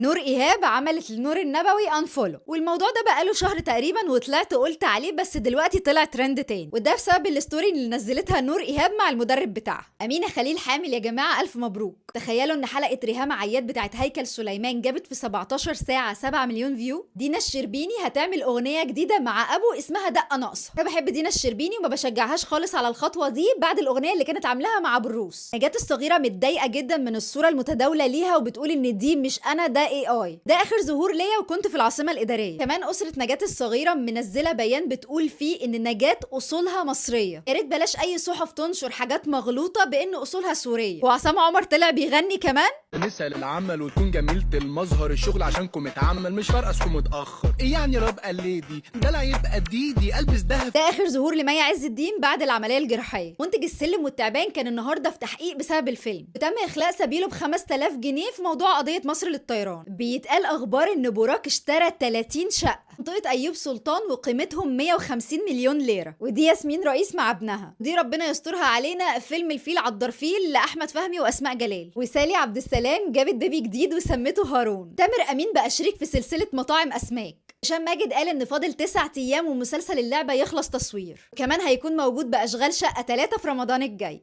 نور ايهاب عملت لنور النبوي unfollow، والموضوع ده بقاله شهر تقريبا وطلعت قلت عليه، بس دلوقتي طلع ترند تاني، وده بسبب ال story اللي نزلتها نور ايهاب مع المدرب بتاعها. امينه خليل حامل يا جماعة، الف مبروك. تخيلوا ان حلقة ريهام عياد بتاعت هيكل سليمان جابت في 17 ساعة 7 مليون view. دينا الشربيني هتعمل اغنية جديدة مع ابو اسمها دقه ناقصه. انا بحب دينا الشربيني وما بشجعهاش خالص على الخطوة دي بعد الاغنية اللي كانت عاملاها مع ابو الروس. نجاة الصغيرة متضايقة جدا من الصورة المتداولة ليها وبتقول ان دي مش انا، ده AI، ده اخر ظهور ليا وكنت في العاصمة الادارية. كمان اسره نجاة الصغيرة منزله بيان بتقول فيه ان نجاة اصولها مصرية، يا ريت بلاش اي صحف تنشر حاجات مغلوطة بان اصولها سورية. وعصام عمر طلع بيغني كمان. نسأل العمل وتكون جميلة المظهر، الشغل عشانكم اتعمل، مش فارقة اصحوا متأخر، ايه يعني راب lady دلع يبقى ديدي البس دهب. ده اخر ظهور لمي عز الدين بعد العملية الجراحية. منتج السلم والتعبان كان النهارده في تحقيق بسبب الفيلم، وتم اخلاء سبيله ب 5000 جنيه في موضوع قضية مصر للطيران. بيتقال اخبار ان براك اشترى 30 شقه منطقة ايوب سلطان وقيمتهم 150 مليون ليرة. ودي ياسمين رئيس مع ابنها، دي ربنا يسترها علينا. فيلم الفيل عالدرفيل لاحمد فهمي واسماء جلال. وسالي عبد السلام جابت baby جديد وسمته هارون. تامر امين بقى شريك في سلسلة مطاعم اسماك. هشام ماجد قال ان فاضل 9 ايام ومسلسل اللعبة يخلص تصوير، وكمان هيكون موجود باشغال شقه 3 في رمضان الجاي.